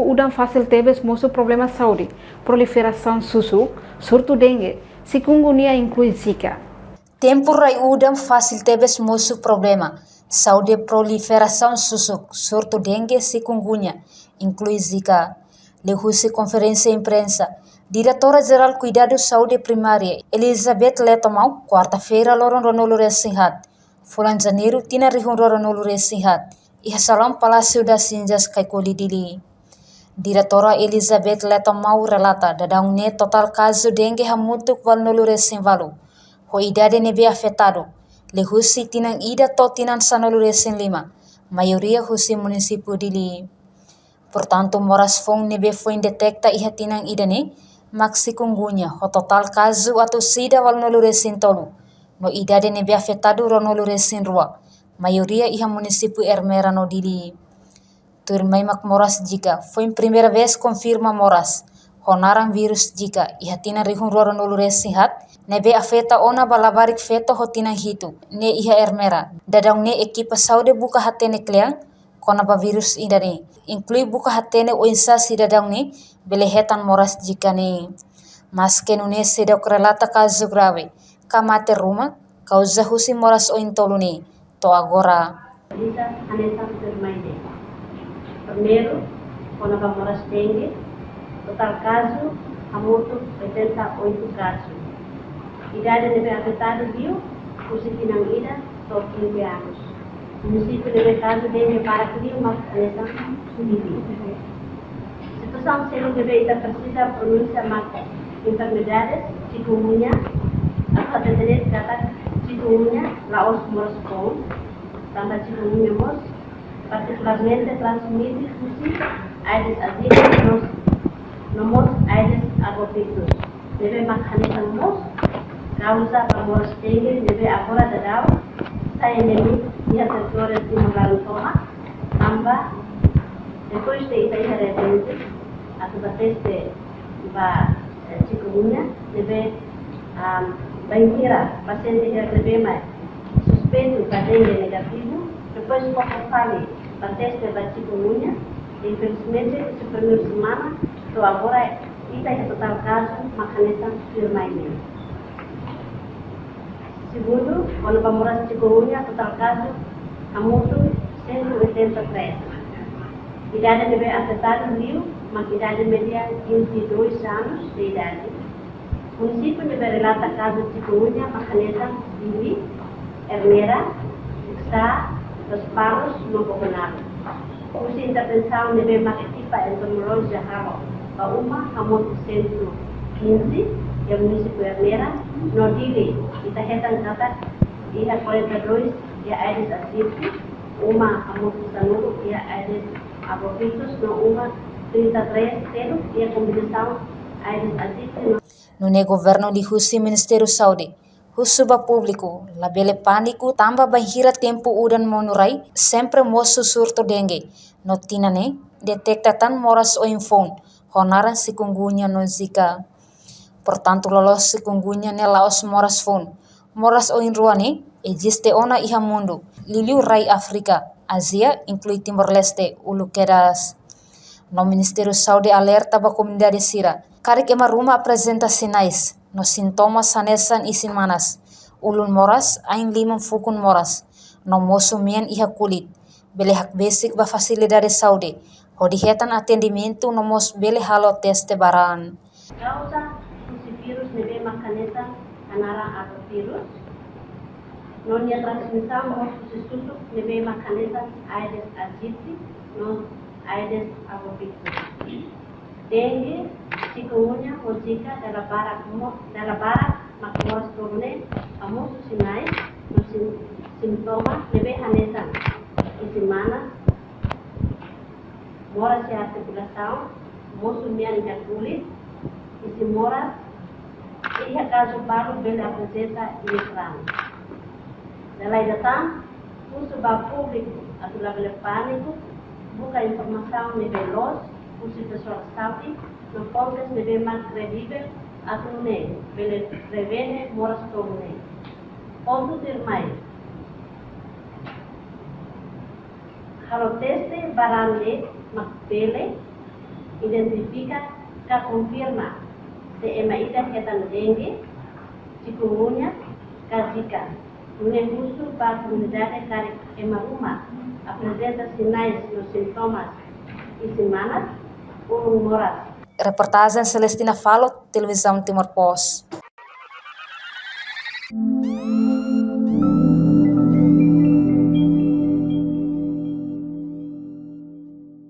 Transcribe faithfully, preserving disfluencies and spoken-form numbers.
Udan fasil tebes mosu problema saúde, proliferasaun susuk, surtu dengue, chikungunya inklui Zika. Tempu rai udan fasil tebes mosu problema saúde, proliferasaun susuk, surtu dengue, chikungunya inklui Zika. Liuhusi konferénsia imprensa, Diretora Jerál Kuidadu Saúde Primária, Elizabeth Letomau, kuarta-feira loron ruanulu-resin-haat, fulan Janeiru, tinan rihun rua ruanulu-resin-haat, iha Salão Palácio das Cinzas, Caicoli, Dili. Diretora Elizabeth Letomau relata, daudaun ne'e totál kazu dengue hamutuk valunulu-resin-ualu, ho idade ne'ebé afetadu liuhusi tinan ida to'o tinan sanulu-resin-lima, maioria husi munisípiu Dili. Portantu, moras foun ne'ebé foin deteta iha tinan ida ne'e mak chikungunya, ho totál kazu atus ida valunulu-resin-tolu, no idade ne'ebé afetadu ruanulu-resin-rua, maioria iha munisípiu Ermera no Dili. Tuirmai mak moras Zika, foin primeira vez konfirma moras ho naran vírus Zika iha tinan rihun rua ruanulu-resin-haat, ne'ebé afeta ona ba labarik feto ho tinan hitu ne'e iha Ermera. Daudaun ne'e ekipa saúde buka hatene kle'an kona-ba vírus ida-ne'e, inklui buka hatene oinsá sidadaun ne'e bele hetan moras Zika ne'e. Maske nune'e, seidauk relata kazu grave ka mate ruma kauza husi moras oin tolu ne'e to'o agora. Lista hanesan tuirmai ne'e. Primeiru, kona-ba moras dengue, totál kazu hamutuk oitenta e oito kazu. Idade ne'ebé afetadu liu husi tinan ida to'o quinze anos. Munisípiu ne'ebé kazu dengue barak liu mak hanesan Dili. Situasaun seluk ne'ebé ita presiza pronunsia mak enfermidades chikungunya, atu hateten de'it katak chikungunya la'ós moras foun, tanba chikungunya mós partikularmente transmite husi Aedes aegypti no, no mós Aedes albopictus, ne'ebé mak hanesan mós kauza ba moras dengue ne'ebé agora daudaun sai endémiku iha territóriu Timor laran tomak, tanba depois de ita iha reagente atu ba teste ba, eh, chikungunya, ne'ebé, ah, bainhira pasiente hira ne'ebé mai suspeitu ba dengue negativu, depois fó fali ba teste ba chikungunya, infelizmente, husi primeiru semana to'o agora, ita iha totál kazu mak hanesan tuirmai ne'e. Segundu, kona-ba moras chikungunya, totál kazu hamutuk cento e oitenta e três. Idade ne'ebé afetadu liu mak idade média vinte e dois anos de idade. Munisípiu ne'ebé relata kazu chikungunya mak hanesan Dili, Ermera, Sá, Lospalos no Bobonaro. Husi intervensaun ne'ebé mak ekipa entomolojia halo ba uma hamutuk cento e quinze iha munisípiu Ermera no Dili, ita hetan katak iha quarenta e dois iha Aedes aegypti, uma hamutuk sanulu iha Aedes albopictus no uma trinta e três seluk iha kombinasaun Aedes aegypti no. Nune'e governu liuhusi Ministériu Saúde husu ba públiku labele pániku, tanba bainhira tempu udan monu rai sempre mosu surtu dengue, no tinan ne'e deteta tan moras oin foun ho naran chikungunya no Zika. Portantu, loloos chikungunya ne'e la'ós moras foun. Moras oin rua ne'e eziste ona iha mundu, liuliu rai Áfrika, Ázia, inklui Timor-Leste uluk kedas. No Ministériu Saúde alerta ba komunidade sira karik ema ruma aprezenta sinais no sintomas hanesan isin manas, ulun moras, ain-liman fukun moras, no mosu mean iha kulit, bele hakbesik ba fasilidade saúde hodi hetan atendimentu no mós bele halo teste ba raan. Kauza husi vírus ne'ebé mak hanesan hanaran arbovirus, no nia transmisaun mós husi susuk ne'ebé mak hanesan Aedes aegypti no Aedes albopictus. Dengue, chikungunya ho Zika dala barak mo, dala barak mak moras tolu ne'e hamosu sinais no sin, sintoma ne'ebé hanesan isin manas, moras iha artikulasaun, mosu mean iha kulit, isin moras, iha kazu balu bele aprezenta isin raan. Dala ida tan, husu ba públiku atu labele pániku, buka informasaun ne'ebé loos husi pesoál saúde no fontes ne'ebé mak kredivel atu nune'e bele prevene moras tolu ne'e. Pontu tuirmai, halo teste ba raan ne'e mak bele Identifika ka konfirma se ema ida hetan dengue, chikungunya ka zika. Nune'e husu ba komunidade karik ema ruma aprezenta sinais no sintomas isin manas, ulun moras. Reportajen Celestina Falo, Televizaun Timor Post.